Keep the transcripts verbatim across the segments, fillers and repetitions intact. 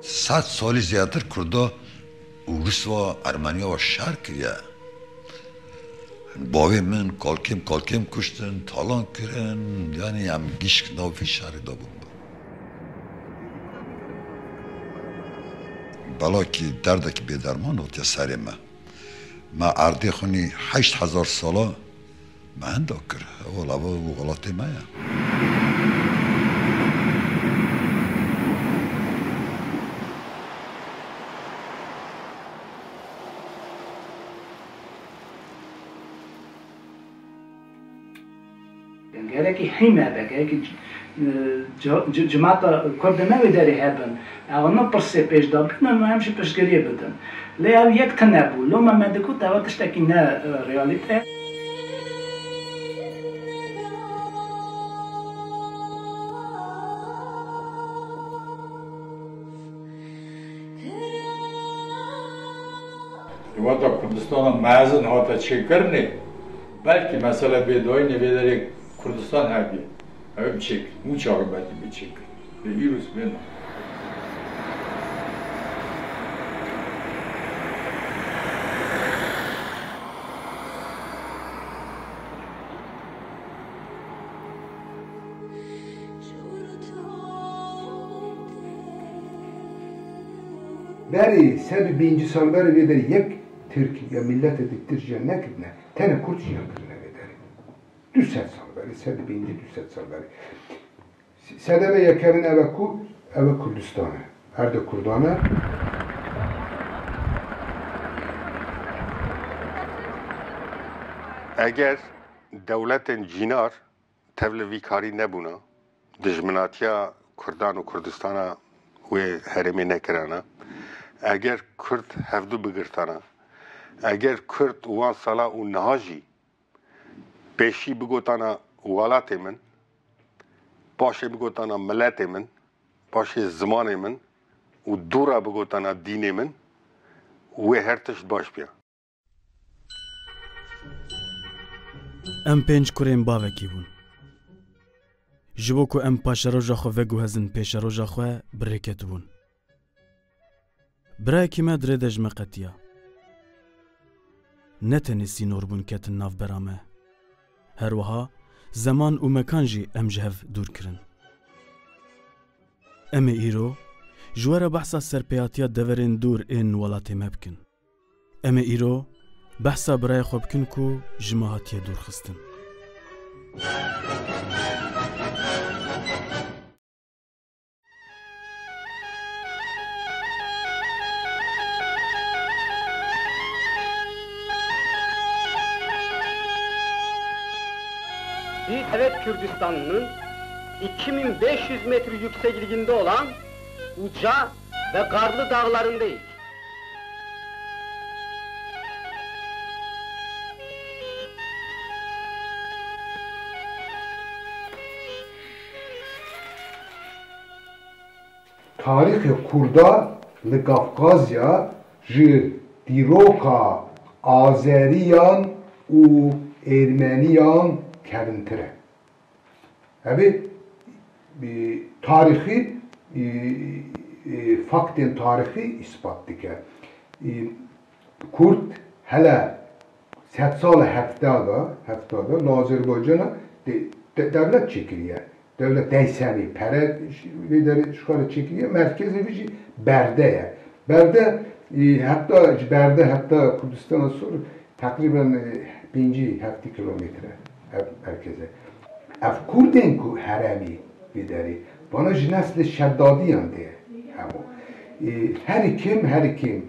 Sed salî zêdetir Kurda û Rûs ve, Ermeniya ve şer kiriye. Bavê min kalkêm kalkêm kuştin, talan kirin, yanî em gişk nav vî şerî de bûn. Belakî derdekî bêderman hatiye serê me. Me erdê xwînî heşt hezar sala me hinda kir. Ew lava û welatê me ye. Gerekî hîm hebe, gerekî c-, e, c-, c-, cimata Kurd me wê derê hebin. Ew ne pirsê pêş de bînin, em jî piştgiriyê bidin. Lê ew yek tune bû. Loma me digot, ew tiştekî ne, e, realîte. Wata Kurdistana mezin hate çêkirinê, belkî mesele bê dayînê vê derê Kurdistan hebî. Ew bi çêkir. Mû çaxê belkî bê çêkir. Lê îro sibê na. Berî sed û pêncî sal berê vê derê yek Tirk ya miletê di Tirk jiyan nekirine, tenê Kurd jiyan kirine vê derê. Du sed sal berê, sed û pêncî, du sed sal berê. Sedeme yekemin eve ku, eve Kurdistan e. Erdê Kurdan e. Eger dewletên cînar tevli vî karî nebûna, dijminatiya Kurdan û Kurdistana wê herêmê nekirana, eger Kurd hevdu bigirtana, eger Kurd wan sala û niha jî pêşî bigotana welatê min, paşê bigotana miletê min, paşê zimanê min û dû re bigotana dînê min, wê her tişt baş biya. Em pênc kurên bavekî bûn. Ji bo ku em paşeroja xwe veguhezin pêşeroja xwe, bi rê ketibûn. Birayekî me di rê de ji me qetiya. Ne tenê sînor bûn ketin navbera me. Her wiha zeman û mekan jî em ji hev dûr kirin. Em ê îro ji we re behsa serpêhatiya deverên dûr ên welatê me bikin. Em ê îro behsa birayê xwe bikin ku ji me hatiye dûr xistin. Biz evet Kürdistan'ının iki bin beş yüz metre yüksekliğinde olan uca ve karlı dağlarındayız. Tarîxê Kurda li Kafkazya ji dîroka Azeriyan û Ermeniyan kevintir e. Ev ê, e, tarîxî, e, e, faktên tarîxî îspat dike. E, Kurd hele sedsala hefta de, hefta de li Azerbaycana de, de, dewlet çêkiriye. Dewlet deysenî pere ji, vê derê ji xwe re çêkiriye, merkezê vî jî Berde ye. Berde, e, heta ji Berde heta Kurdistana Sor teqrîben, e, pêncî heftî kilometre ev merkez e. Ev Kurdên ku herêmî vê derê, vana ji neslê Şedadiyan de ye hemû. E, herî kêm, herî kêm,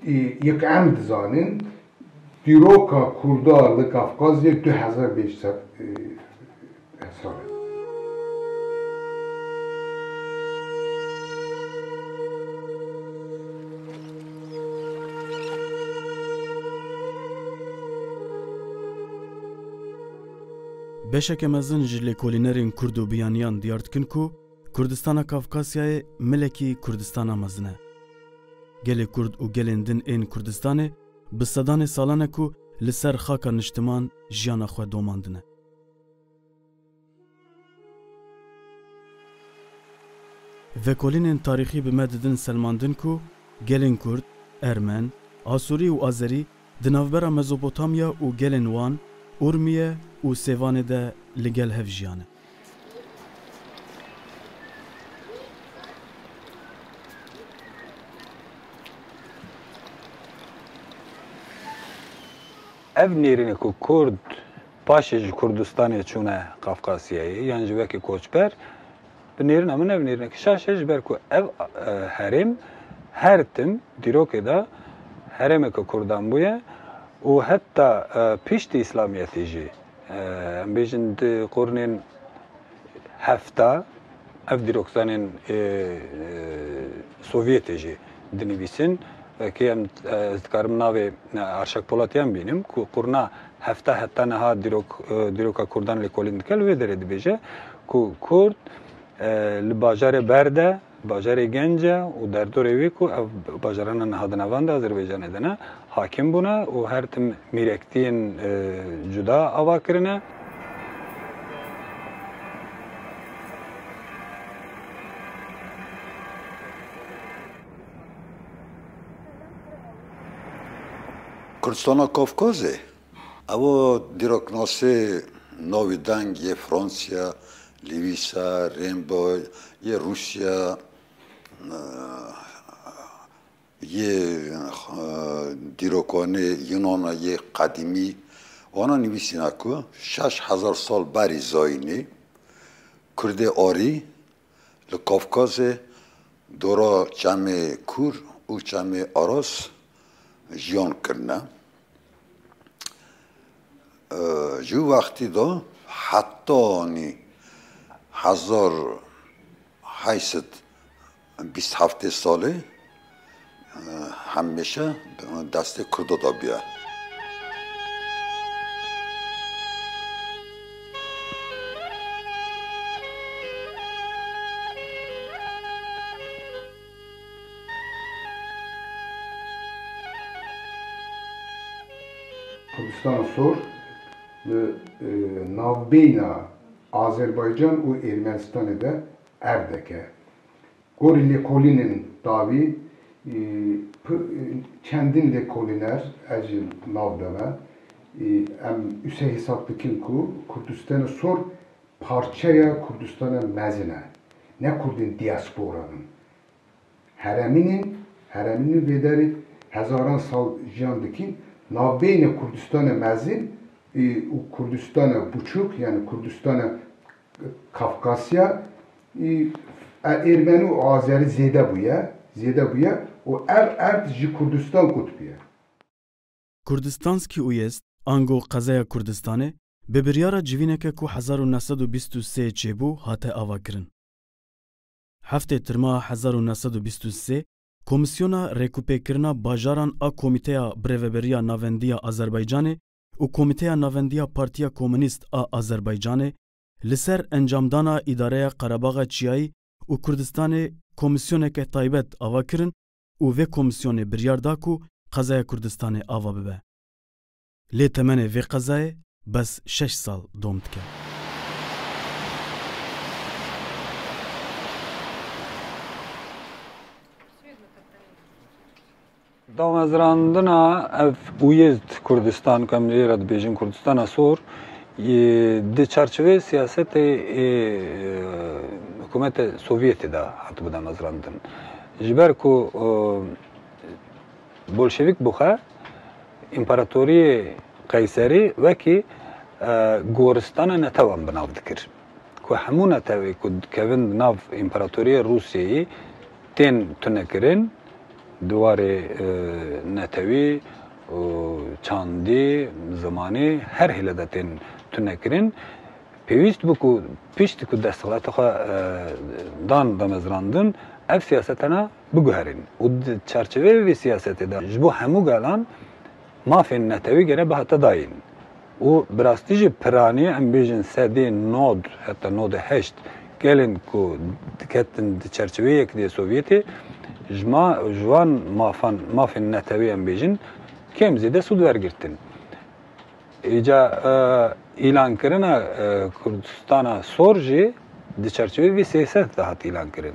e, yek em dizanin, dîroka Kurda li Kafkazyê du hezar pênc sed, e, sal e. Beşeke mezin ji lêkolînerên Kurd û biyaniyan diyar dikin ku Kurdistana Kafkasyayê milekî Kurdistana mezin e. Gelê Kurd û gelên din ên Kurdistanê bi sedanê salan e ku li ser xaka niştiman jiyana xwe domandine. Vekolînên tarîxî bi me didin selmandin ku gelên Kurd, Ermen, Asûrî û Azerî di navbera Mezopotamya û gelên Wan, Urmiye û Sêvanê de li gel hev jiyane. Ev nêrîne ku Kurd paşê ji Kurdistanê çûne Qafqasyayê yan jî wekî koçber, bi nêrîna min ev nêrîneke şaş e, ji ber ku ev, e, herêm her tim dîrokê de herêmeke Kurdan bûye û heta, e, piştî Îslamiyetê jî, e, em bêjin di qurunên hefta, ev dîrokzanên, e, e, Sovyetê jî dinivîsin. Belkî em, e, ez dikarim navê, e, Arşak Polatyan bînim ku qurna hefta heta niha dîrok, e, dîroka Kurdan lêkolîn dike, li wê derê dibêje ku Kurd, e, li bajarê Berde, bajarê Gence û derdorê wê ku ev bajarana niha di navenda Azerbaycanê de ne, hakim bûne û her tim mîrektiyên, e, cuda ava kirine. Kurdistana Kafkazê, ew dîroknasê navî deng yê Fransiya, Lewisa, Rimbaud, yê Rûsya, e, yê, e, dîrokanê Yunana yê qedîmî, wana nivîsîne ku şeş hezar sal berî zayînê Kurdê Arî li Kafkazê dora Çemê Kûr û Çemê Aras jiyan kirine. E, ji wextî de hetanî hezar heyt sed bîst heftê salê, e, hemêşe destê Kurdo de bûye. Kurdistana Sor li, e, navbeyna Azerbaycan û Ermenistanê de ev deke. Gorî lêkolînên dawî, e, pi-, e, çendin lêkolîner ez jî nav deme. E, em use hesab dikin ku Kurdistana Sor parçeya Kurdistana mezin e. Ne Kurdên diaspora in. Heremîn in, heremîn in vê derê hezaran sal jiyan dikin. Navbeyne Kurdistana mezin, e, û Kurdistana buçûk, yani Kurdistana Kafkasya, e, e, Ermenî û Azerî zêde bûye, zêde bûye û ev erd ji Kurdistan qut bûye. Kurdistanskî Uyezd, ango Qezeya Kurdistanê, bi biryara civîneke ku hezar û neh sed û bîst û sê çêbû, hate avakirin. Heftê Tirma hezar û neh sed û bîst û sê, Komîsyona Rêkûpêkirina Bajaran a Komîteya Birêveberiya Navendî ya Azerbaycanê û Komîteya Navendî ya Partiya Komûnîst a Azerbaycanê li ser encamdana Îdareya Qerebaxa Çiyayî û Kurdistanê komîsyoneke taybet ava kirin û vê komîsyonê biryar da ku qezaya Kurdistanê ava bibe. Lê temenê vê qezayê bes şeş sal dom dike. Damezrandina ev Uyezd Kurdistan, ku em lê re dibêjin Kurdistana Sor, yê di çarçoveyê siyasetê ê, e, hikûmetê Sovyetê de hatibû damezrandin. Ji ber ku, e, Bolşevîk bû xwe, împaratoriyê Qeyserî wekî, e, goristana netewan bi nav dikir. Ku hemû netewê ku dikevin di nav împaratoriyê Rûsyayê tên tunekirin, di warê, e, netewî û çandî, zimanî her hêle de tên tunekirin. Pêwîst bû ku piştî ku desthilatê xwe, e, dan damezrandin, ev siyasetana biguherîn. Û di çarçoveyê vê siyasetê de ji bo hemû gelan mafên netewî gere bihate dayîn. Û bi rastî jî piranî, em bêjin sedê nod heta nodê heşt gelên ku diketin di çarçoveyê Yekîtiya Sovyetê, ji ma, ji wan mafan, mafên netewî em bêjin, kêm zêde sûd wergirtin. Îca, e, îlankirina, e, Kurdistana Sor jî di çarçoveyê vê siyasetê de hat îlankirin.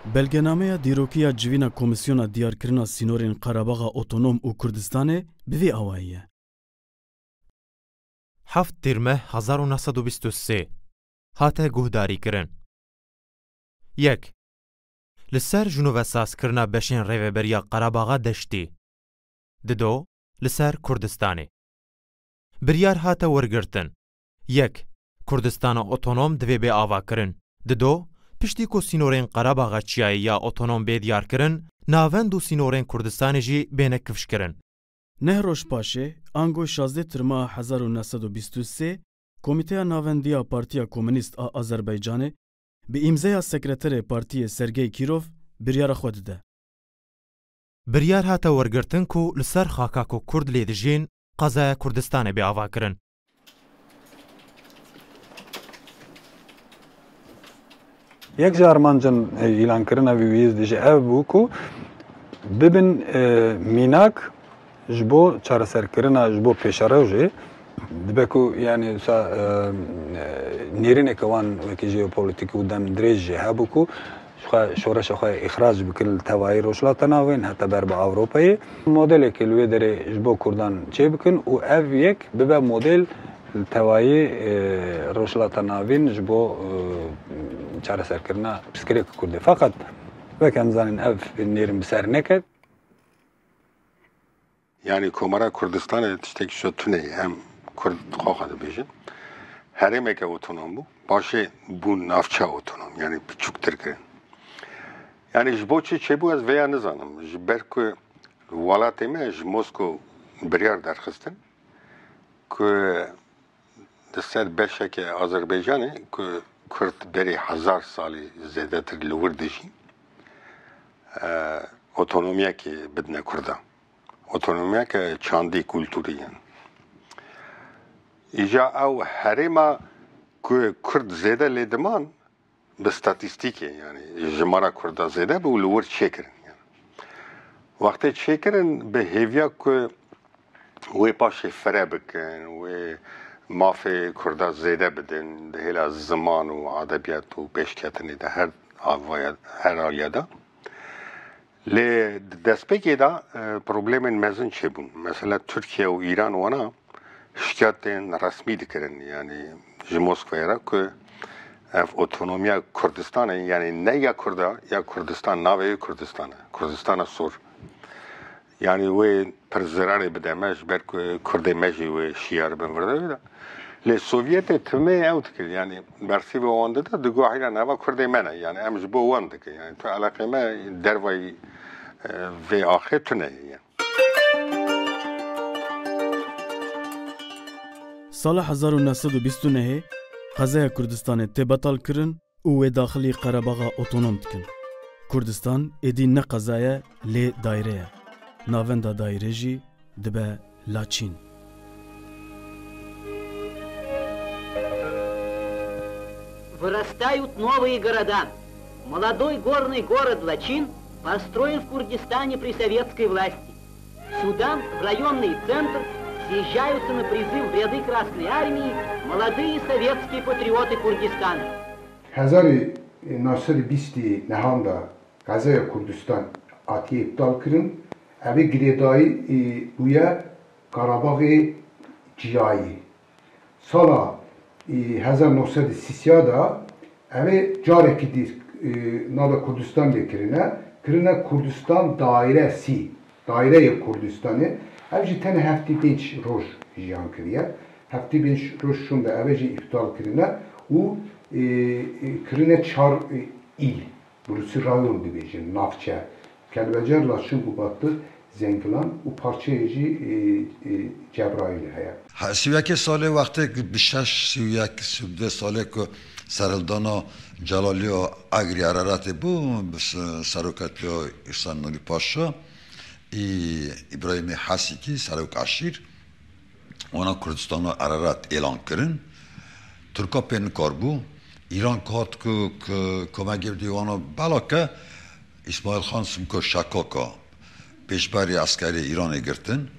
Belgenameya dîrokî ya civîna Komîsyona Diyarkirina Sînorên Qerebaxa Otonom û Kurdistanê bi vî awayî ye. Heft Tîrmeh hezar û neh sed û bîst û sê hate guhdarîkirin. Yek. Li ser ji nû ve sazkirina beşên Rêveberiya Qerebaxa Deştî. Dido, li ser Kurdistanê. Biryar hate wergirtin. Yek, Kurdistana Otonom divê bê avakirin. Dido, piştî ku sînorên Qerebaxa Çiyayê ya Otonom bê diyarkirin, navend û sînorên Kurdistanê jî bêne kifşkirin. Neh roj paşê, ango şazdeh Tirmeha hezar û neh sed û bîst û sê, Komîteya Navendiya Partiya Komûnîst a Azerbaycanê, bi îmzeya sekreterê partiyê Sergey Kîrov biryara xwe dide. Biryar hate wergirtin ku li ser xaka ku Kurd lê dijîn, qezaya Kurdistanê bê avakirin. Yek ji armancên, e, îlankirina vî wiyêz de jî ev bû ku bibin, e, mînak ji bo çareserkirina, ji bo pêşerewjê. Dibe ku, yanî, wisa, e, e, nêrîneke wan wekî jeopolitîk û dem dirêj jî hebû ku ji xwe şoreşa xwe îxrac bikin li tevayî Rojhilata Navîn heta ber bi Ewropayê. Modelekê li wê derê ji bo Kurdan çêbikin û ev yek bibe model li tevayî, e, Rojhilata Navîn ji bo, e, çareserkirina pirsgirêka Kurdê. Feqet wek em zanin ev nêrîn bi ser neket. Yanî Komara Kurdistanê tiştekî şo tune ye. Em Kurd xwe xwe dibêjin. Herêmeke otonom bû. Paşê bû navçe otonom. Yanî biçûktir kirin. Yanî ji bo çi çêbû ez vêya nizanim. Ji ber ku welatê me ji Moskow biryar derxistin ku di ser beşeke Azerbaycanê ku Kurd berî hezar salî zêdetir li wir dijîn, e, otonomiyekê bidine Kurdan. Otonomiyeke çandî, kulturî, yanî. Îja ew herêma ku Kurd zêde lê diman, bi statîstîkê, yanî jimara Kurda zêde bû, li wir çêkirin. Yanî wextê çêkirin, bi hêviya ku wê paşê fire bikin, wê mafê Kurda zêde bidin, di hêla ziman û edebiyat û pêşketinê de her avaya, her aliya de. Lê di destpêkê de, e, problemên mezin çêbûn. Mesela Tirkiye û Îran wana şikayetên resmî dikirin, yanî ji Moskwayê re ku ev otonomiya Kurdistanê, yanî ne ya Kurda, ya Kurdistan, navê wê Kurdistan e, Kurdistana Sor. Yanî wê pir zirarê bide me, ji ber ku Kurdê me jî wê şiyar bin vir de wê de. Lê Sovyetê timê ew dikir, yanî bersîva wan dide, digot heyran eva Kurdê me ne, yanî em ji bo wan dikin, yanî tu eleqê me dervayî, e, vê axê tune ye, yanî. Sala hezar û neh sed û bîst û nehê qezaya Kurdistanê tê betal kirin û wê daxilî Qerebaxa Otonom dikin. Kurdistan êdî ne qeza ye, lê daîre ye. Navenda daîrê jî dibe Laçîn. Вырастают новые города. Молодой горный город Лачин построен в Курдистане при советской власти. Сюда, в районный центр, съезжаются на призыв в ряды Красной Армии молодые советские патриоты Курдистана. Hezarê neh sed û bîst û nehan de qezaya Kurdistan hatiye îptal kirin. Ev ê girêdayî, e, bûye Qarabaxê Çiyayê. Sala, e, hezar neh sed û sî de ev ê carekî dî, e, nava Kurdistan lê kirine, kirine Kurdistan daîre sî, daîreyê Kurdistanê. Ev jî tenê heftê pênc roj jiyan kiriye. Heftê pênc roj şûnde ev ê jî îptal kirine û, e, e, kirine çar, e, îl. Burası rayon dibêjin, navçe. Kelbecer, Laçin, Gubatlı, Zengilan û parçeyê jî, e, e, Cebraîl heye. Ha, sî û yekê salê wextê ku bi şeş, sî û yek, sî û du salê ku serhildana Celaliya Egrî Ereretê bû, bi se-, serokatiya Îhsan Nurî Paşa, î, Îbrahîmê Hesikî, serok eşîr, wana Kurdistana Ererat êlan kirin. Tirka pê nikarbû. Îran kat ku, ku komegê bidî wana belake Îsmaîl Xan Simko Şekaka pêşberî eskerê Îranê girtin.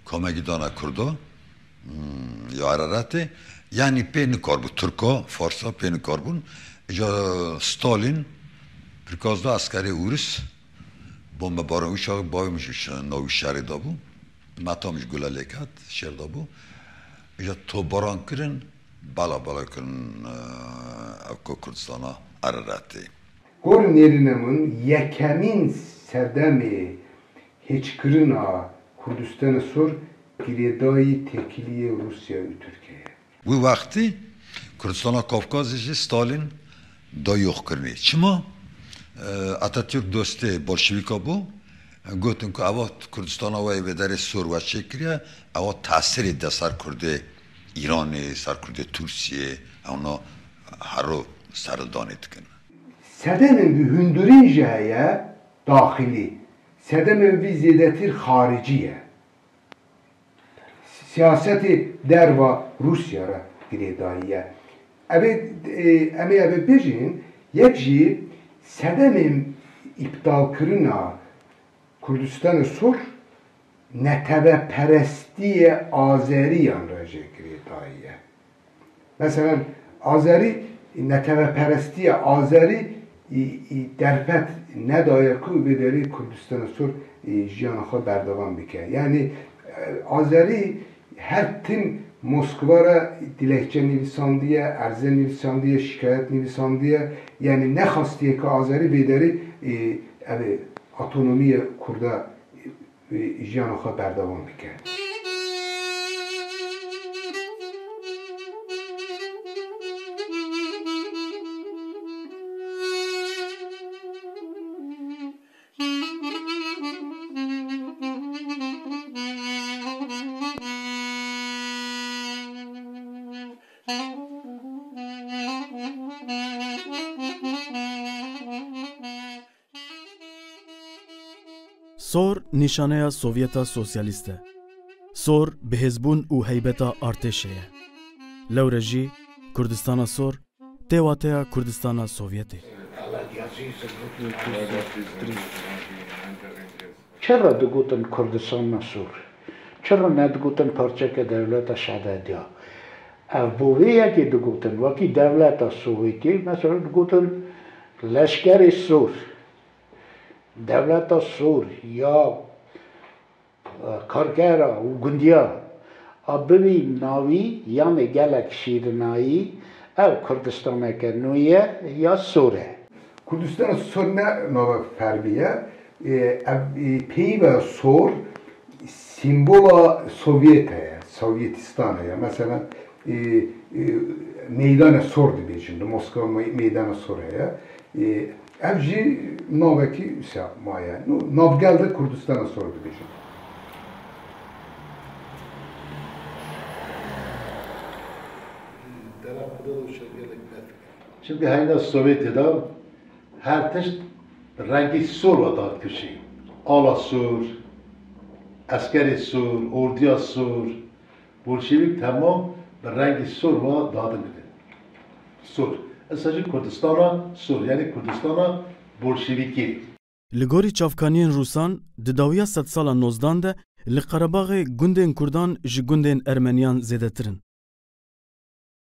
Komegî dane Kurda, hmm, ya Ereretê. Yanî pê nikarbû. Tirka, Farsa pê nikarbûn. Îca Stalin, Gazda eskerê Ûris bombebaran wî çaxê bavê min jî şi-, navî şerê de bû. Meta min jî gule lê ket, şer de bû. Îja topbaran kirin, bela bela kirin, e, ev ku Kurdistana Ereretê. Gor nêrîne min yekemîn sedemê hêçkirina Kurdistana Sor girêdayî têkiliyê Rûsya û Tirkiye ye. Wî wextî Kurdistana Kafkazê jî Stalin da yoxkirinê. Çima? E, Atatürk dostê bolşevîka bû. Gotin ku ewa Kurdistana we yê vê derê sor we çêkiriye, ewa tesirê de ser Kurdê Îranê, ser Kurdê Tirkiyê, ewna hero serhildanê dikin. Sedemên vî hundirîn jî heye daxilî. Sedemên vî zêdetir xaricî ye. Siyasetê derva Rûsya re girêdayî ye. Ev ê, e, em ê ev ê bêjin, yek jî sedemên îptalkirina Kurdistana Sor neteweperestiyê Azeriyan re jî girêdayî ye. Meselen, Azerî, neteweperestiya Azerî, î, î, derfet nedaye ku vê derê Kurdistana Sor, î, jiyana xwe berdewam bike. Yanî, e, Azerî her tim Moskva re dilekçe nivîsandiye, erze nivîsandiye, şikayet nivîsandiye. Yanî nexastiye ku Azerî vê derê, e, ev ê, otonomiya Kurda, e, jiyana xwe berdewam bike. Sor nîşaneya Sovyeta Sosyalîst e. Sor bihêzbûn û heybeta artêşê ye. Lewre jî Kurdistana Sor tê wateya Kurdistana Sovyetê. Çira digotin Kurdistana Sor? Çira nedigotin parçeke dewleta Şedediya? Ev bo vê yekê digotin, wekî dewleta Sovyetê, mesela digotin leşkerê Sor. Dewleta Sor ya, e, kargera û gundiya a bibî navî yanê gelek şîrinayî, ev Kurdistaneke nû ye ya sor e. Kurdistan sor ne nava fermî ye. E, ev, e, peyva sor sîmbola Sovyet heye, Sovyetîstan heye. Mesela, e, e, meydana sor dibêjin, li Moskova me-, meydana sor heye. E, ev jî navekî wisa maye. Nû navgel de Kurdistana sor dibêjin. Dera Kurda û şevgelek berf. Çimkî heyna Sovyetê de her tişt bi rengî sor ve dadikir jî. Ala sor, eskerê sor, ordiya sor, bolşevîk temam bi rengî sor ve dadin didin. Sor. Esa jî Kurdistana sor, yanî Kurdistana bolşevîkî. Li gorî çavkaniyên Rûsan, di dawiya sedsala nozdan de li Qerebaxê gundên Kurdan ji gundên Ermeniyan zêdetir in.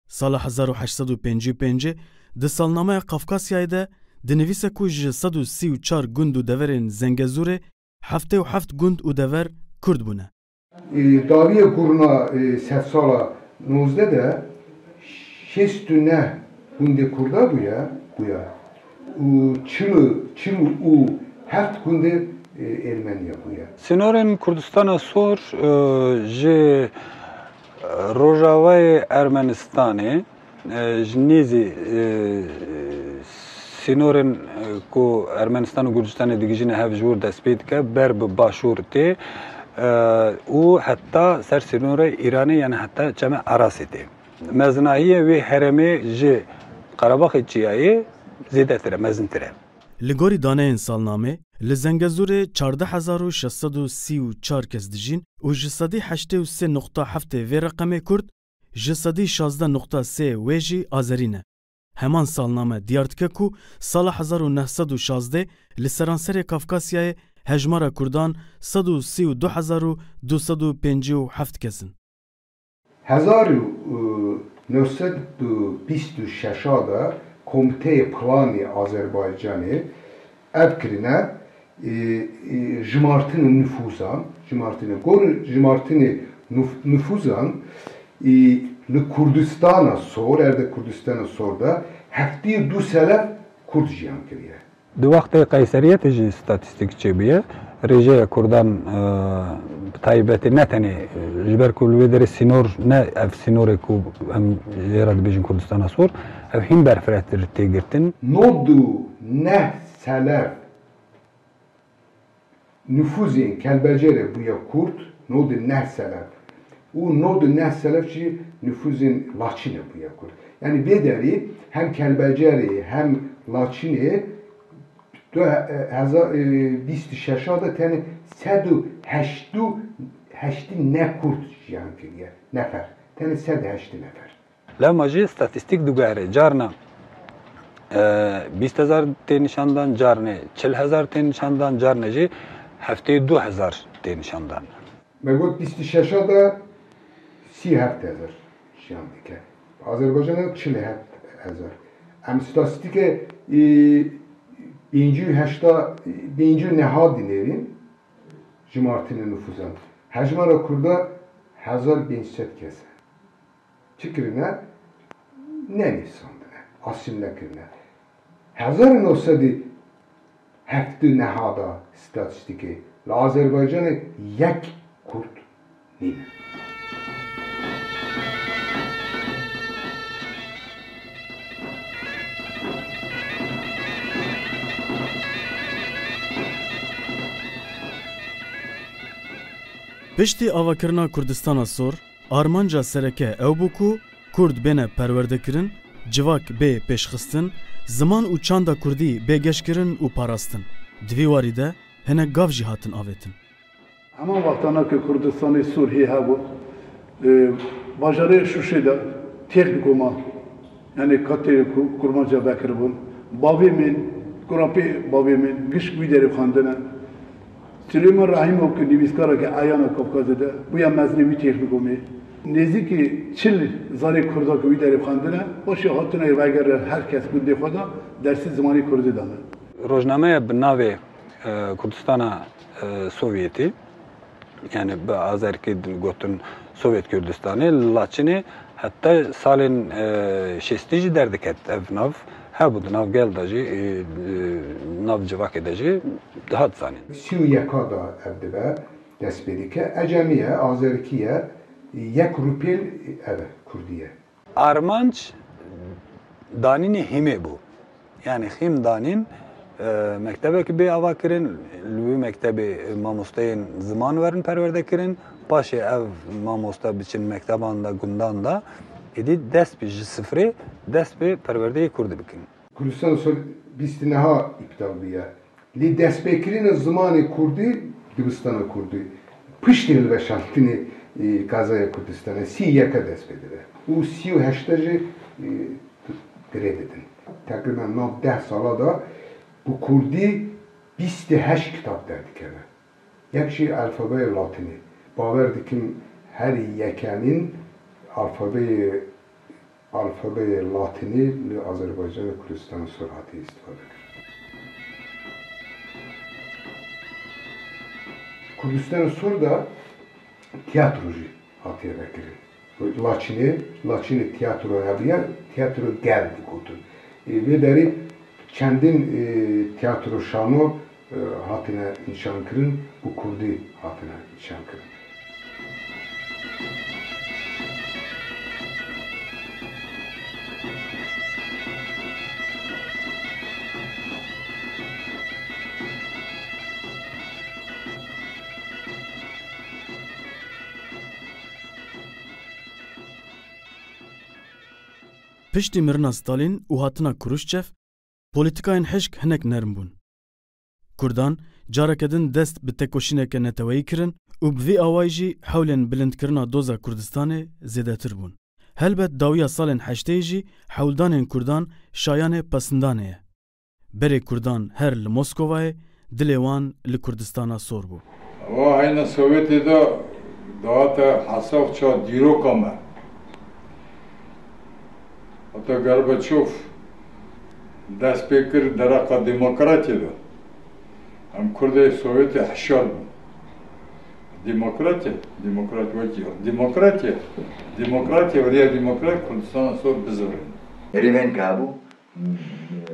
Sala hezar û heşt sed û pêncî û pêncê di salnameya Kafkasyayê de dinivîse ku ji sed û sî û çar gund û deverên Zengezûrê heftê û heft gund û dever Kurd bûne. Ê, dawiya gurna, ê, sedsala nozdeh de şêst û neh gundê Kurda bûye, bûye û çil û, çil û heft gundê, ê, Ermeniya bûye. Sînorên Kurdistana Sor, e, ji, e, rojavayê Ermenistanê, e, ji nêzî, e, sînorên, e, ku Ermenistan û Gurcistanê digihîjine hev ji wir dest pê dike, ber bi başûr tê, e, û heta ser sînorê Îranê, yanî heta çemê Erasê tê. Mezinahiyê wê herêmê ji Qerebaxê Çiyayê zêdetir e, mezintir e. Li gorî daneyên salnamê, li Zengezûrê çardeh hezar û şeş sed û sî û çar kes dijîn û ji sedî heştê û sê noqta heftê vê reqemê Kurd, ji sedî şazdeh noqta sê wê jî Azerî ne. Heman salname diyar dike ku sala hezar û neh sed û şazdeh li seranserê Kafkasyayê hejmara Kurdan sed û sî û du hezar û du sed û pêncî û heft kes in. Hezar û neh sed û bîst û şeş de Komiteyê Planê Azerbaycanê Ev kirine, e, e, jimartinê nifûzan, jimartinê, gorî jimartinê nuf-, nifûzan, e, li Kurdistana Sor, erdê Kurdistana Sor de heftê û du selef Kurd jiyan kiriye. Di wextê Qeyseriyetê jî statîstîk çêbûye. Rêjeya Kurdan, e, bi taybetî ne tenê, e, ji ber ku li wê derê sînor ne ev sînorê ku em jê re dibêjin Kurdistana Sor, ev hîn berfirehtir tê girtin. Nod û neh selef nifûzên Kelbecerê bûye Kurd, nod û neh selef. Û nod û neh selef jî nifûzên Laçinê bûye Kurd. Yanî vê derî hem Kelbecerê hem Laçinê du he-, heza-, e, bîst û şeş de tenê sed û heşt û heştî ne Kurd jiyan kiriye. Nefer. Tenê sed û heştî nefer. Lewma jî statîstîk diguhere. Carna, e, bîst hezar tê nîşandan, carnê çil hezar tê nîşandan, carnê jî heftê û du hezar tê nîşandan. Me got bîst û şeş de sî û heft hezar jiyan dike. Azerbaycanê çil û heft hezar. Em statîstîkê, e, pêncî û heşta, pêncî û neha dinêrîn jimartinê nifûzan. Hejmara Kurda hezar pênc sed kes e. Çi kirine? Nenivîsandine, asîmle kirine. Hezar û neh sed û heftê û neh de statîstîkê li Azerbaycanê yek Kurd nîne. Piştî avakirina Kurdistana Sor, armanca sereke ew bû ku Kurd bêne perwerdekirin, civak bê pêşxistin, ziman û çanda Kurdî bê geşkirin û parastin. Di vî warî de hinek gav jî hatin avêtin. Heman wextana ku Kurdistanê Sûr hê hebû, e, bajarê Şûşê de têxnîkoma, yanî katê ku-, kurmanca vekiribûn. Bavê min, kurapê bavê min, gişk wî derê xwendine. Silêman Rehîmov ku nivîskareke eyana Kafkazê de bûye mezinê wî têxnîkomê. Nêzîkî çil zarê Kurda ku wî derê xwendine, paşê hatine vegere her kes gundê xwe de dersê zimanê Kurdî dane. Rojnameya bi navê, e, Kurdistana, e, Sovyetî, yani bi azerkî gotin Sovyet Kurdistanê, li Laçinê heta salên, e, şêstî jî derdiket ev nav. Hebû di nav gel de jî, e, e, nav civakê de jî dihat zanîn. Sî û yeka de ev dibe dest pê dike. Ecemî ye, azerkî ye, yek rûpêl ev e, kurdî ye. Armanc danînê hîmê bû. Yani hîm danîn, e, mektebekî bê ava kirin, li wî mektebê mamosteyên ziman werin perwerde kirin. Paşê ev mamoste biçin mekteban de, gundan de, êdî dest pê ji sifrê, dest pê perwerdeyê kurdî bikin. Kurdistan Sor bîst neha îptal bûye. Lê destpêkirina zimanê kurdî, dibistana kurdî, piştî hilweşandinê, e, qezaya Kurdistanê sî û yeka dest pê dibe û sî û heşta jî, e, girê didin. Teqrîben nav deh sala de bi kurdî bîst û heşt kitab derdikeve. Yek jî alfabeyê latînî. Bawer dikim herî yekemîn alfabeyê, alfabeyê latînî li Azerbaycanê Kurdistan Sor hatiye îstîfade kirin. Kurdistan Sor de tiyatro jî hatiye vekirin. Laçinê, Laçinê tiyatro hebûye, tiyatro gel digotin. Ê, vê derî çendin, ê, tiyatro şano, ê, hatine nîşankirin, bi kurdî hatine nîşankirin. Piştî mirina Stalîn û hatina Kruşçev, polîtikayên hişk hinek nerm bûn. Kurdan careke din dest bi tekoşîneke neteweyî kirin û bi vî awayî jî hewlên bilindkirina doza Kurdistanê zêdetir bûn. Helbet dawiya salên heşteyê jî hewldanên Kurdan şayanê pesindanê ye. Berê Kurdan her li Moskovayê, dilê wan li Kurdistana Sor bû. Ewa heyna Sovyetê de dihate hesab ça dîroka me. Heta Gorbaçov dest pê kir dereqa demokratiyê de. Em Kurdê Sovyetê hişyar bûn. Demokratê, demokrat wekî, demokratê, demokratê weriya demokrat Kurdistana sor bizivirîn. Rêvên ke hebû,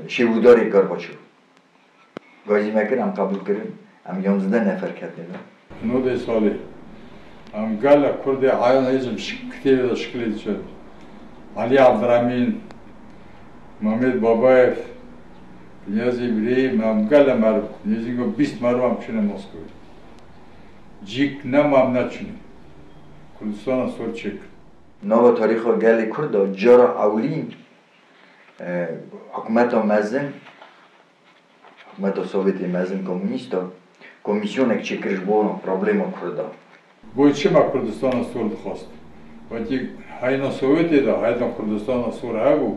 şêwirdarê Gorbaçov. Gazî me kir, em qebûl kirin, em yanzdeh nefer ketine. Nodê salê. Em gele Kurdê eyan hêzim şik-, kitêbê de şikilê diçe. Alî Abduremîn, Mehmet Babayev, Niyazî Îbrahîm, em gele meriv, nêzîko bîst meriv em çûne Moskowê. Cîk nema em neçûne. Kurdistana sor çêkir. Nava tarîxa gelê Kurd de cara ewilîn, e, hikûmeta mezin, hikûmeta Sovyetê mezin komûnîst a, komîsyonek çêkir ji bo problema Kurda. Goy çima Kurdistana sor dixwast? Wekî heyna Sovyetê de, heyna Kurdistana sor hebû,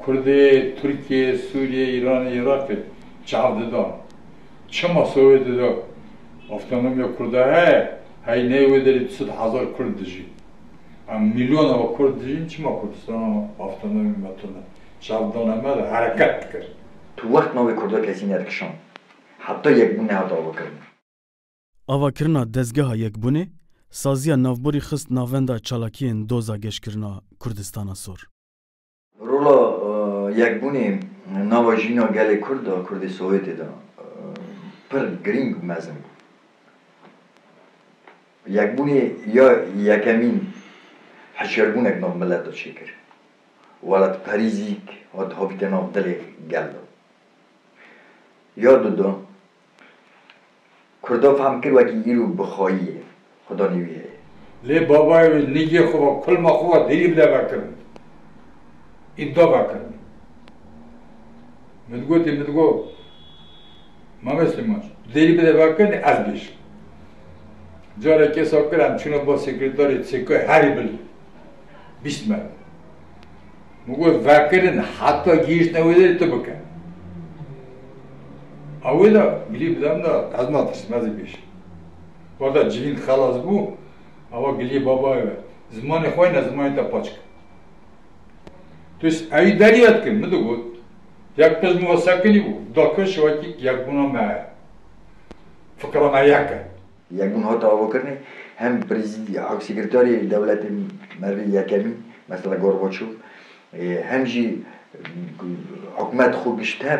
Kurdê Tirkiyê, Sûriyê, Îranê, Iraqê çav didan. Çima Sovyetê de avtonomiya Kurda heye, heyneyê wê derê du sed hezar Kurd dijî? Em milyona we Kurd dijîn, çima Kurdistana avtonomî me tune çav dane me de hereket dikir? Tu wext navê Kurda kesî nedikişand. Heta yekbûn nehate avakirin. Avakirina dezgeha yekbûnê, saziya navborî xist navenda çalakiyên doza geşkirina Kurdistana sor. Rola, e, yekbûnê nava jîna gelê Kurd de, Kurdê Sovyetê de, e, pir girîng û mezin bû. Yekbûnê ya yekemîn hişyarbûnek nav mileta çêkir. Welatperîzîk hat havîte nav dilê gel de. Ya dudo, Kurda fehm kir wekî îro bi xwayî ye, Xudanî wî heye. Lê babayê wê nigê xwe ve, kulma xwe ve derî bide vekirin. Îda vekirin. Min digotê, min digot, Mame Silêman, derî bide vekirin, ez bêjim. Carekê sa kir, em çûne ba sekreterê çêkoyê herî bilî. Bîst me. Min got, vekirin heta gihîştine wê derê tu bike. A wê de gilî bidem de ez natirsim, ez ê bêjim. Wada civîn xelas bû, awa giliyê babayê ve. Zimanê xwe ne, zimanê te paç ke. Tu s-, ewî derî ya dikir, min digot. Yek qij min ve sekinî bû. Da kir şiwekî yekbûna me heye. Fikra me yek e. Yekbûn hate avakirinê, hem prezî-, sekreterê dewletê merivê yekemîn, mesela Gorbaçov, e, hem jî, e, hikûmet xwe gişt hev,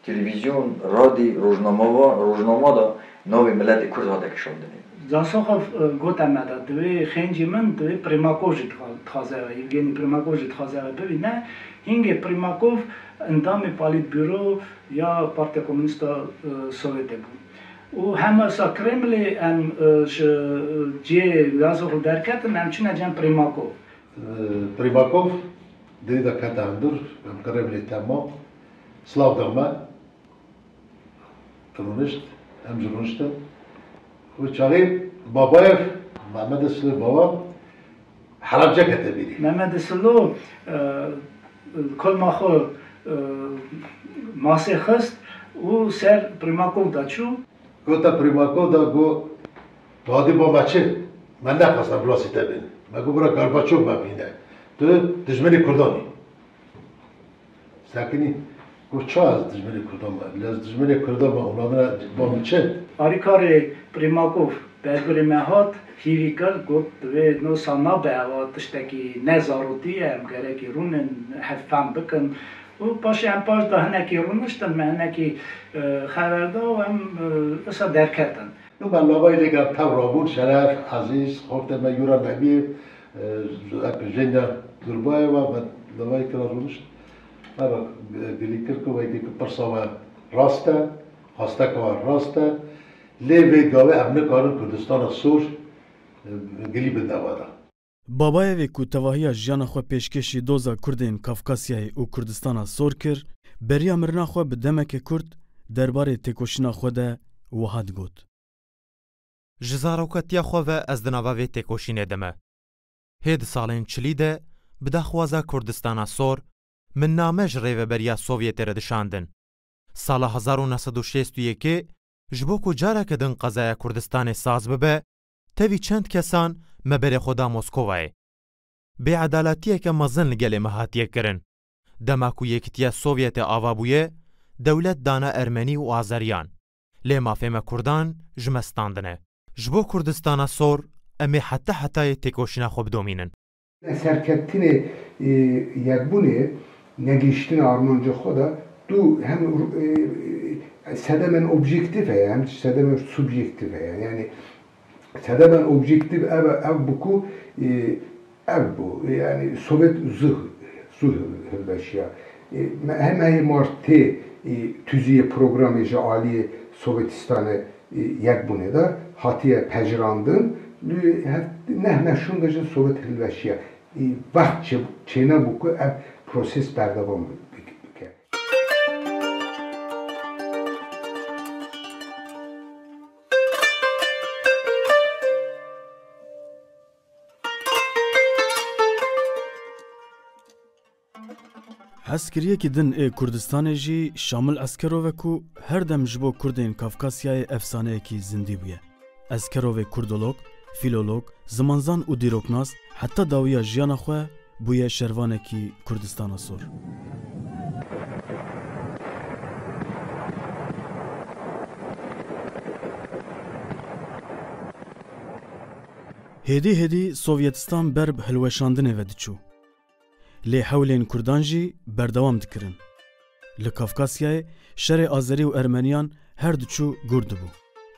televîzyon, radî, rojnameva-, rojnama da navê miletê Kurd hate kişandinê. Zasoxov, e, gote me de, divê xêncî min, divê Primakov jî dixa-, dixwaze we, Yevgenî Primakov jî dixwaze we bibîne. Hingê Primakov endamê Polîtburo ya Partiya Komûnîst a, e, Sovyetê bû. Û hema sa Kremlê em, e, ji cihê Zasoxov derketin, em çûne cem Primakov. E, Primakov derî de kete hundir, em Kremlê tema. Silav da me. Rûnişt, em jî rûniştin. Û çaxê Babayev, Mehmedê Silê Baba, Helepçe kete bîrî. Mehmedê Silo, e, kolma xwe, e, masê xist û ser Primakov de çû. Gote Primakov de got, "Tu hadî ba me çi? Me nexwest em bi lasî te bên." Me got, "Bira Gorbaçov me bîne. Tu dijminê Kurdan î." Sekinî, got, "Ça ez dijminê Kurdan me? Lê ez dijminê Kurdan me, hûn hadine ba min çi?" Alîkarê Primakov berbirê me hat, hîvî kir, got, "Divê nosa nabe, ewa tiştekî ne zarotî ye, em gerekî rûnin, hev fehm bikin." Û paşê em paş de hinekî rûniştin, me hinekî, e, xeber da û em, e, wisa derketin. Nû me lavayî lê ger tev rabûn, Şeref, Ezîz, xortê me Yura Nebî, e, ep Jenya Durbayeva, me lavayî kira rûnişt. Me re, e, gilî kir ku wekî ku pirsa we rast e, xwesteka we rast e. Lê vê gavê em nikarin Kurdistana sor, e, gilî bin nava de. Babayevê ku tevahiya jiyana xwe pêşkêşî doza Kurdên Kafkasyayê û Kurdistana sor kir, beriya mirina xwe bi demeke kurt derbarê têkoşîna xwe de wiha digot. Ji zarokatiya xwe ve ez di nava vê têkoşînê de me. Hê di salên çilî de bi daxwaza Kurdistana sor, min name ji Rêveberiya Sovyetê re dişandin. Sala hezar û neh sed û şêst û yekê ji bo ku careke din qezaya Kurdistanê saz bibe, tevî çend kesan me berê xwe da Moskovayê. Bêedaletiyeke mezin li gelê me hatiye kirin. Dema ku Yekîtiya Sovyetê ava bûye, dewlet dana Ermenî û Azeriyan. Lê mafê me Kurdan ji me standine. Ji bo Kurdistana Sor em ê heta hetayê têkoşîna xwe bidomînin. Serkeftinê, e, Yekbûnê, negihiştinê armanca xwe de, tu hem, e, sedemen objektîf heye, hem sedemen subjektîf heye. Yani sedemen objektîf ev, ev bû ku, e, ev bû. Yani Sovyet zû, zû hilweşiya. E, me, hem heye mar tê, e, tuziyê programê ji aliyê Sovyetistanê, e, Yekbûnê de hatiye pejirandin, li hev-, neh meşûn de jî Sovyet hilweşiye. E, wext çê-, çênebû ku ev proses berdewam bi-, bi-, bike. Hezkiriyekî din ê Kurdistanê jî Şamil Eskerov e ku her dem ji bo Kurdên Kafkasyayê efsaneyekî zindî bûye. Eskerovê kurdolog, fîlolog, zimanzan û dîroknas heta dawiya jiyana xwe bûye şervanekî Kurdistana Sor. Hêdî hêdî Sovyetistan ber bi hilweşandinê ve diçû. Lê hewlên Kurdan jî berdewam dikirin. Li Kafkasyayê şerê Azerî û Ermeniyan her diçû gûr dibû.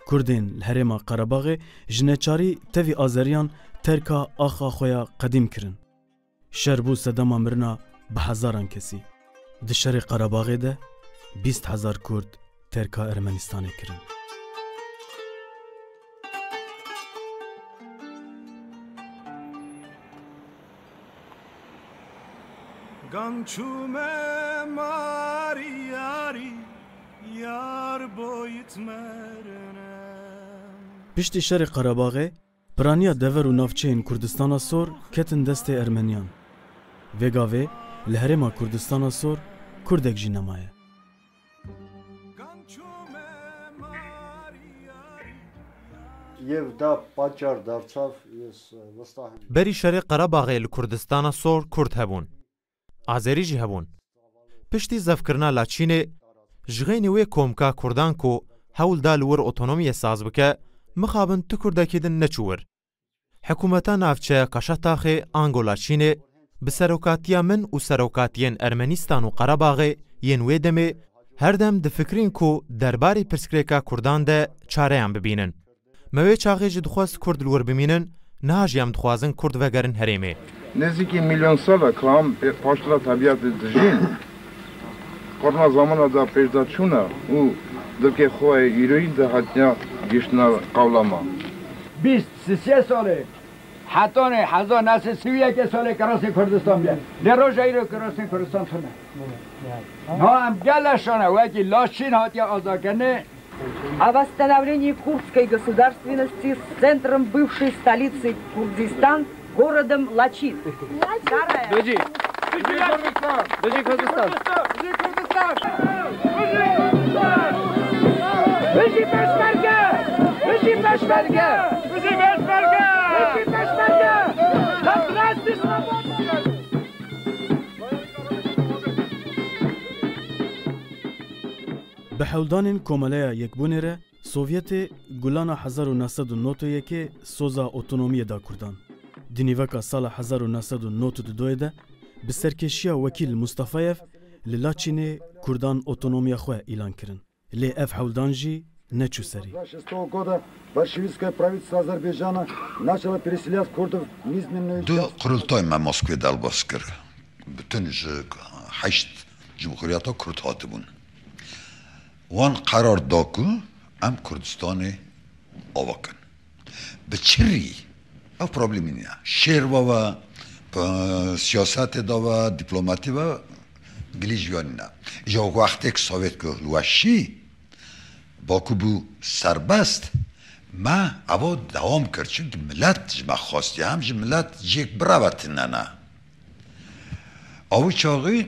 Kurdên li herêma Qerebaxê ji neçarî tevî Azeriyan terka axa xwe ya qedîm kirin. Şer bû sedema mirina bi hezaran kesî. Di şerê Qerebaxê de bîst hezar Kurd terka Ermenistanê kirin. Gan çûme marî yarî, yar boyit merine. Piştî şerê Qerebaxê, piraniya dever û navçeyên Kurdistana Sor ketin destê Ermeniyan. Vê gavê li herêma Kurdistana Sor Kurdek jî nemaye. Yev da paçar darçav yês vistahim. Berî şerê Qerebaxê li Kurdistana Sor Kurd hebûn. Azerî jî hebûn. Piştî zevkirina Laçînê, ji xeynî wê komka Kurdan ku hewl da li wir otonomiyê saz bike, mixabin tu Kurdekî din neçû wir. Hikûmeta navçeya Kaşataxê ango Laçînê bi serokatiya min û serokatiyên Ermenîstan û Qerebaxê yên wê demê her dem difikirîn ku derbarê pirsgirêka Kurdan de çareyan bibînin. Me wê çaxê jî dixwest Kurd li wir bimînin, niha jî em dixwazin Kurd vegerin herêmê. Nêzîkî milyon sal e ka em pê-, paştira tebîatê dijîn. Qurna zamana da pêşda çûne û dilkê xwe yê îroyîn de hatiye gihiştina qewla me. Bîst, sisê salê, hetanê hezar neh sed sî û yekê salê kirasê Kurdistan bûye. Lê roja îro kirasê Kurdistan tune. Ha em gele şane wekî Laçîn hatiye azadkirinê. О восстановлении курдской государственности с центром бывшей столицы Курдистан, городом Лачин. Дожи. Дожи Курдистан. Дожи Курдистан. Дожи Пешмерге. Дожи Пешмерге. Дожи Пешмерге. Дожи Пешмерге. Bi hewldanên Komeleya Yekbûnê re Sovyetê gulana hezar û neh sed û nod û yekê soza otonomiyê da Kurdan. Di nîveka sala hezar û neh sed û nod û du de bi serkêşiya Wekîl Mustafayev li Laçînê Kurdan otonomiya xwe îlan kirin. Lê ev hewldan jî neçû serî. Двадцать шестого года большевистское правительство Азербайджана начало переселять курдов в низменную Du часть. Qurultay me Moskvê derbas kir. Bütün ji heşt cumhuriyeta Kurd hatibûn. Wan qerar da ku em Kurdistanê ava kin. Bi çi rî? Ev problemî nîne. Şêr ve ve, p-, siyasetê de ve, dîplomatî ve, gilî ji yan nîne. Îja wextê ku Sovyet ku hilweşî, Baku bû serbest, me eva dewam kir. Çimkî milet ji me xwestiye, hem ji milet cêk bireve tune ne. Ew çaxî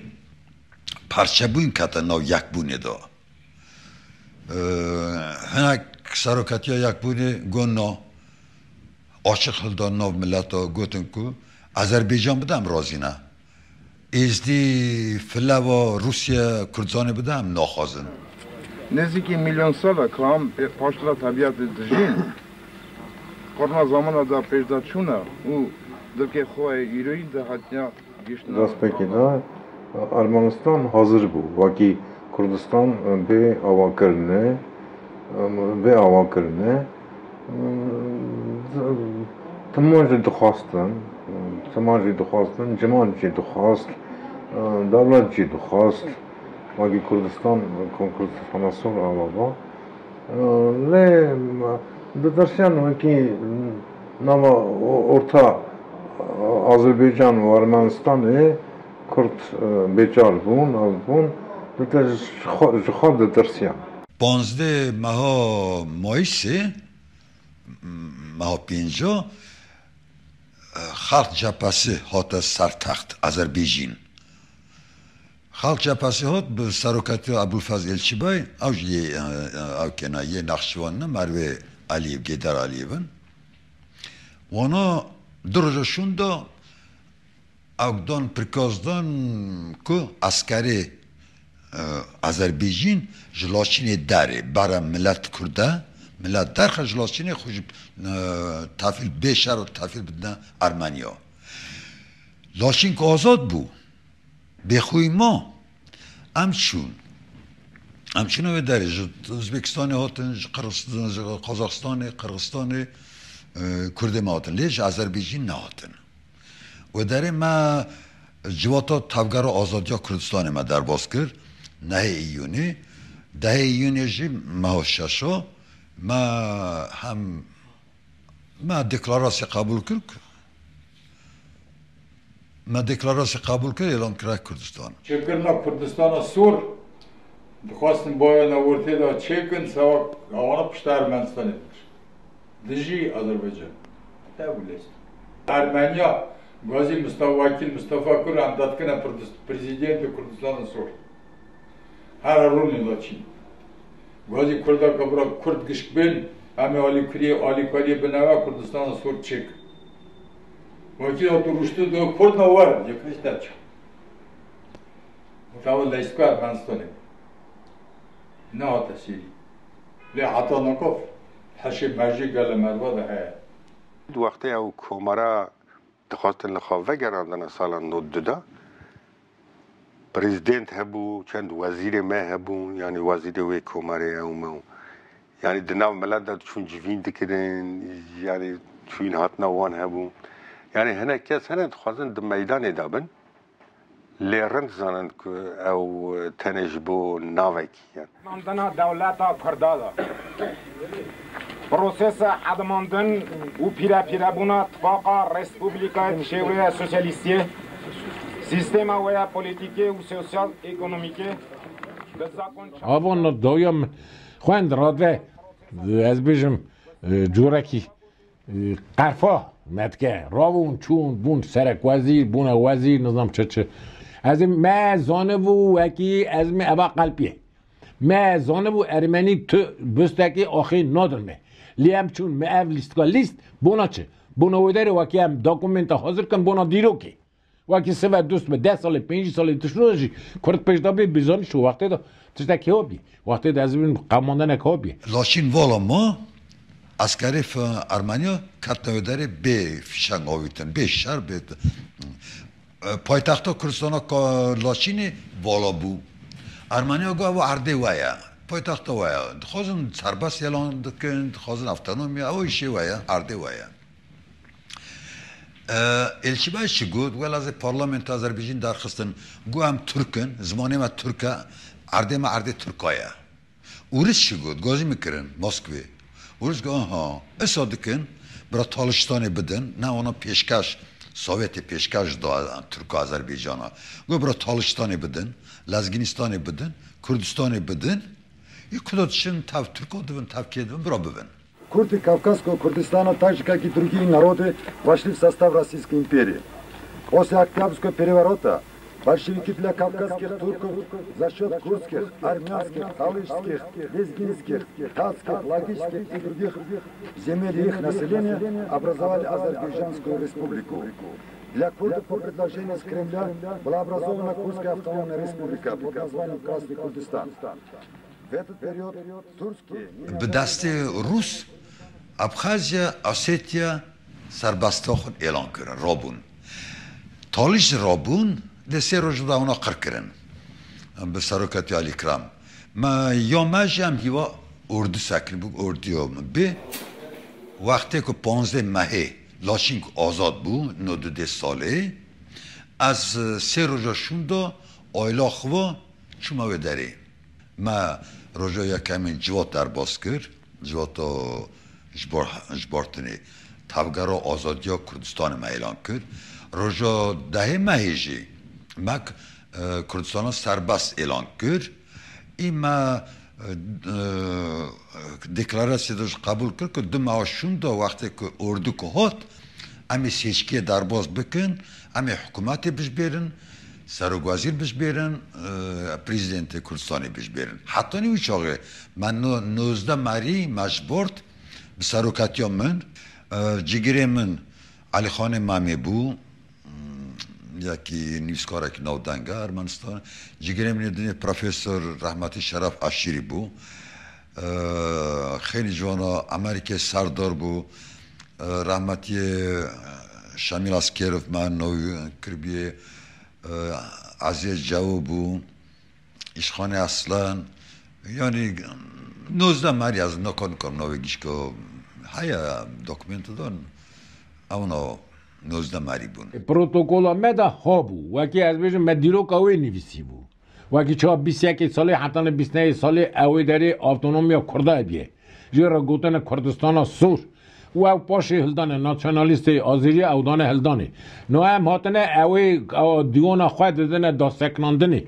parçebûn kete nav yekbûnê de. Ee, hinek seroketiya yekbûnê got na, açiq hildan nav mileta, gotin ku Azerbaycan bide em razî ne. Êzdî, Fileva, Rûsya, Kurdistanê bide em naxwazin. Nêzîkî milyon sal e ku em pê-, paştira tebîatê dijîn. Qurna zamana de pêşdaçûn e û dilkê xwe yê îroyî de hatiye gihiştina. Destpêkê de Ermenistan hazir bû, wekî Kurdistan bê avakirinê, bê avakirinê, timan jî dixwastin, timan jî dixwastin, ciman jî dixwast, dewlet jî dixwast, wekî Kurdistan, Kurdistana Sor ava ba. Lê ditirsiyan wekî nava o-, orta Azerbaycan û Ermenistanê Kurd, e, bêçar bûn, av bûn, ditir ji xwe, ji xwe ditirsiyan. Panzdeh meha Mayîsê, meha pênca, e, Xalq Cephesi hate ser text, Azerbaycan. Xalq Cephesi hat bi serokatiya Ebûlfez Elçîbay, ew jî yê, e, e, ew kêna yê Nexçiwan ne, mervê Eliyê, Gêder Eliyê bin. Wana du roja şûn de ew dan prikaz dan ku eskerê, e, Azerbaycan ji Laçînê derê, bera milet Kurd e, milet derxe ji Laçînê xwe ji, e, tefîl bê şer û tefîl bidine Ermeniya. Laçîn ku azad bû, bêxwî ma, em çûn. Em çûne wê derê, ji Uzbekistanê hatin, ji Qirgizistan-, ji Qazaxistanê, Qirgizistanê, e, Kurdê me hatin. Lê ji Azerbaycan nehatin. Wê derê me civata Tevgera Azadiya Kurdistanê me derbas kir. Nehê Îyûnê. Dehê Îyûnê jî meha şeşo me hem Me deklarasya qebûl kir. Me deklarasya qebûl kir, êlan kira Kurdistan. Çêkirina Kurdistana Sor, dixwastin baya ne ortê de çêkin, sewak awana pişta Ermenistanê dikir. Dijî Azerbaycan. Te bû lêst. Ermeniya, gazî Mustafa Wekîl, Mustafa Kur, em dadikine Kurdist-, prezîdentê Kurdistana Sor. Her rûnê de çîn. Gazî Kurda ke bira Kurd gişk bên, em ê alîkuriyê, alîkariyê bineve Kurdistana Sor çêk. Wekî hat û rûştin do Kurd ne wer, yek rîs derçe. Mutawa leyska Ermenistanê. Ne hate sêrî. Lê heta nakav heşê merjê gele merva de heye. Wextê ew komara dixwastin li xwe vegerandina sala nod du de. Prezident hebû, çend wezîrê me hebûn, yanî wezîrê wê komarê ew me û, yanî di nav milet de diçûn civîn dikirin, yanî çûyîn hatina wan hebû. Yanî hinek kes hene dixwazin di meydanê de bin, lê rind zanin ku ew tenê ji bo navekî ye. Mandina dewleta Kurda de. Prosesa hedimandin û pîrepîrebûna tifaqa Respublikayê Şêwreya Sosyalîstiyê, sîstema wê ya polîtîkê û sosyal-ekonomîkê bi zakon Avan dawya min xwend radve, ez bêjim, e, corekî, e, qerfa me dike. Rabûn, çûn, bûn serek wezîr, bûne wezîr, nizam çi çi. Ez ê me zanibû wekî ez me eva qelpiyê. Me zanibû ermenî tu bistekî axê nadin me. Lê em çûn me ev lîstika lîst, bona çi? Bona wê derê wekî em dokumenta hazir kin, bona dîrokê. Wekî sive dust be, deh salê, pêncî salê tişt jî Kurd pêş de bê, bizanî şu wextê de tiştek hewa bî. Wextê de ez bîm qemandenek hewa bî. Laçîn vala ma, eskerê fi-, Ermeniya ketine wê derê bê fişeng avîtin, bê şer, bê, e, paytexta Kurdistana ka-, Laçînê vala bû. Ermeniya got, ew erdê we ye. Paytexta we ye. Dixwazin serbest yelan dikin, dixwazin avtonomiya, ew îşê we ye, erdê we ye. E, Elçîbay çi got? Wela ez ê parlamento Azerbaycan derxistin. Got, em Tirk in, zimanê me Tirk e, erdê me erdê Tirka ye. Ûris çi got? Gazî min kirin Moskvê. Ûris got, aha, esa dikin, bira Talistanê bidin, ne wana pêşkeş, Sovyetê pêşkeş da Tirka Azerbaycana. Got, bira Talistanê bidin, Lezginistanê bidin, Kurdistanê bidin, yê ku da diçin tev Tirka dibin, tev kê dibin, bira bibin. Курды Кавказского Курдистана, так же, как и другие народы, вошли в состав Российской империи. После Октябрьского переворота большевики для кавказских турков за счёт курдских, армянских, талышских, лезгинских, татских, лакинских и других земель и их населения образовали Азербайджанскую республику. Для курдов по предложению с Кремля была образована Курдская автономная республика под названием Красный Курдистан. Bi destê Rûs, Abxazya, Osetya serbesta xwe êlan kirin, rabûn. Talî jî rabûn, lê sê roj de wana qir kirin. Bi serokatiya Alî Kiram. Me ya me jî em hîva ordû sekinî bû, ordûya min bê. Wextê ku panzdeh mehê Laşîn ku azad bû, nod û dê salê, ez, e, sê roja şûnda ayla xwe çûme wê derê. Me roja yekemîn civat derbas kir, civata ji bar, ji bartinê Tevgera Azadiya Kurdistanê me êlan kir. Roja dehê mehê jî me, e, Kurdistana serbest êlan kir. Î me, e, e, deklarasyê de jî qebûl kir ku du meha şûnda wextê ku ordû ku hat, em ê seçkiyê derbas bikin, em ê hikûmetê bijbêrin, serokwezîr bijbêrin, e, prezidentê Kurdistanê bijbêrin. Hetanî wî çaxê me no-, nozdeh merî me ji bort bi serokatiya min, e, cigirê min Elîxanê Memê bû, yekî nivîskarekî navdeng e Ermenistan. Cigirê min ê dinê Profesor rehmetî Şeref Aşîrî bû. Eee, xeylî ciwana Amerîkê Serdar bû. Eee, rehmetiyê Şemîl Askerov me navî kiribiyê. Eee, Ezîz Cewo bû. Îşxanê Aslan, yanî nozdeh merî, ez naka nikarim navê gişka heye, dokumento dan, ew na nozdeh merî bûn. Protokola me de habû, wekî ez bêjim, me dîroka wê nivîsî bû. Wekî çawa bîst yekê salê, hetanî bîst nehê salê ew ê derê avtonomiya Kurda bîye. Jê re gotine Kurdistana Sor. Û ew paşê hildane, nasyonalîstê Azerî ew dane hildanê. No em hatine ew ê, ew dîwana xwe didine daseknandinê.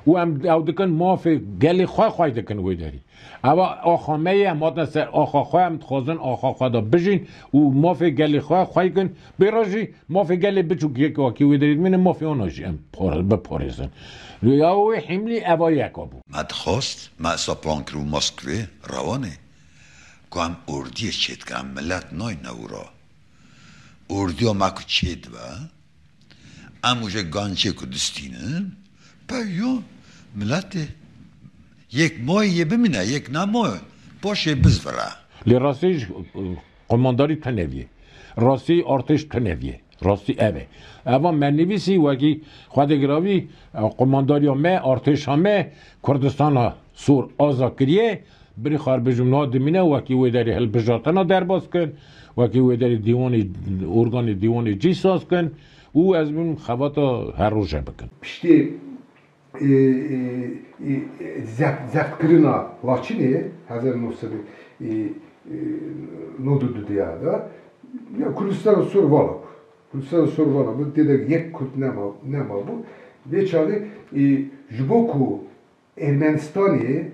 Û em ew dikin mafê gelê xwe xwey dikin wê derî. Ewa axa me ye, em hatine ser axa xwe, em dixwazin axa xwe de bijîn û mafê gelê xwe xwey kin. Bêra jî mafê gelê biçûk yek wakî wê derî dimîne, mafê wana jî em par-, biparêzin. Ya wê hîmlî eva yeka bû. Me dixwast, me esa plan kir û Moskvê rewanê. Ku em ordiyê çêdikin, em milet nayne wira. Ordiya me ku çêdibe, em û jê gançê ku distînin, peyo miletê yek moyê yê bimîne, yek nemoyê paşê bizvire. Lê rastî ji, e, qomandarî tuneviyê. Rastî artêş tuneviyê. Rastî ev e. Eva me nivîsî wekî Xwedê giravî, e, qomandariya me, artêşa me Kurdistana Sor aza kiriye. Birî xarbêjim niha dimîne, wekî wê derê hilbijartina derbas kin, wekî wê derê dîwanê, organê dîwanê cî saz kin û ez bim xebata her roje bikin. Piştî, e, e, e, zeft-, zeftkirina Laçinê hezar neh sed e, e, nod û du de ya da, ya Kurdistan Sor vala bû. Kurdistan Sor vala bû. Tê de yek Kurd nema, nema bû. Vê çaxê, e, ji bo ku Ermenistanê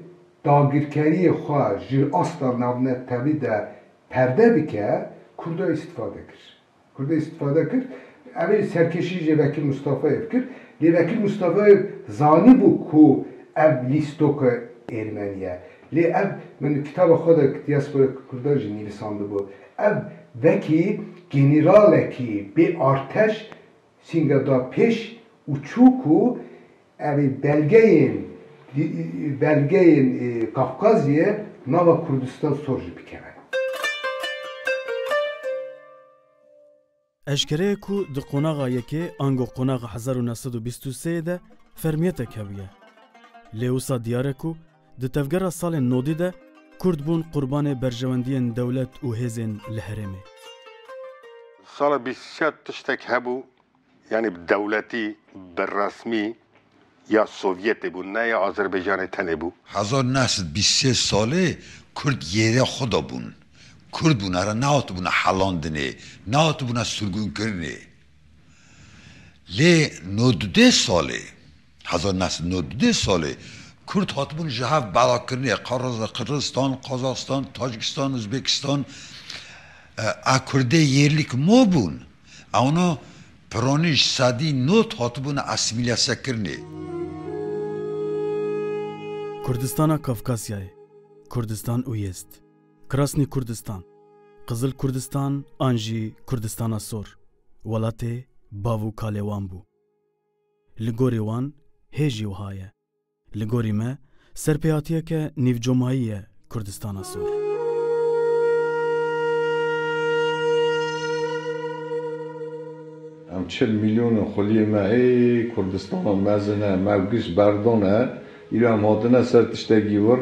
dagirkeriyê xwe ji asta navnetewî de perde bike, Kurda îstîfade kir. Kurda îstîfade kir. Ev ê serkêşî jê Vekîl Mustafayê kir. Lê Vekîl Mustafayê zanîbû ku ev lîstoka Ermenî ye. Lê ev, min kitaba xwe de diaspora Kurdan jî nivîsandibû. Ev wekî generalekî bê arteş sînge da pêş û çû ku ev ê belgeyên, belgeyên, e, Kafkaziyê nava Kurdistan Sor jî bikeve. Eşkere ye ku di qonaxa yekê ango qonaxa hezar û neh sed û bîst û sê de fermiyetek hebûye. Lê wisa diyar e ku di tevgera salên nodî de Kurd bûn qurbanê berjewendiyên dewlet û hêzên li herêmê. Sala bîst û çar tiştek hebû, yanî bi dewletî, bi resmî ya Sovyetê bû, ne ya Azerbaycanê tenê bû. Hezar neh sed bîst sê salê Kurd yêrê xwe de bûn. Kurd bûn, here nehatibûne helandinê, nehatibûne sirgûnkirinê. Lê nod û dê salê, hezar neh sed nod û dê salê Kurd hatibûn ji hev belakirinê, Qirgiz-, Qirgizistan, Qazaxistan, Tacikistan, Uzbekistan, e, a Kurdê yêrlîk mo bûn. Ewna piranî ji sedî nod hatibûne asîmîlesekirinê. Kurdistana Kafkasyayê, Kurdistan Uyezd, Krasnî Kurdistan, Qizil Kurdistan an jî Kurdistana Sor, welatê bav û kalê wan bû. Li gorî wan hê jî wiha ye. Li gorî me, Serpêhatiyeke nîvcomayî ye Kurdistana Sor. Em çil milyon û xuliyê me ê Kurdistana mezin e, me giş berdane, îro em hatine ser tiştekî wir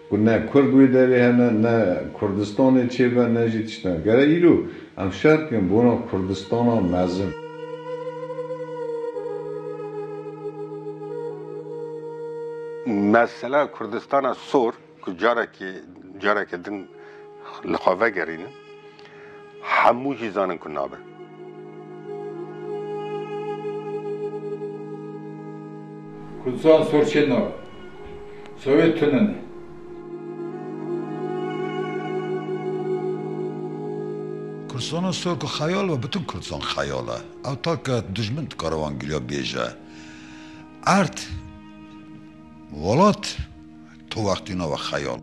ku ne Kurd wê derê hene, ne Kurdistanê çêbe, ne jî tiştine. Gere îro em şer bikin bona Kurdistana mezin. Mesela Kurdistana Sor ku carekê, carekê din li xwe vegerînin, hemû jî zanin ku nabe. Kurdistan Sor çê nabe. Sowêt tune ne. Kurdistana Sor ku xeyal ve, bütün Kurdistan xeyal e. Ew ta ke dijmin dikare wan giliya bêje. Erd, welat, tu wextî nabe xeyal.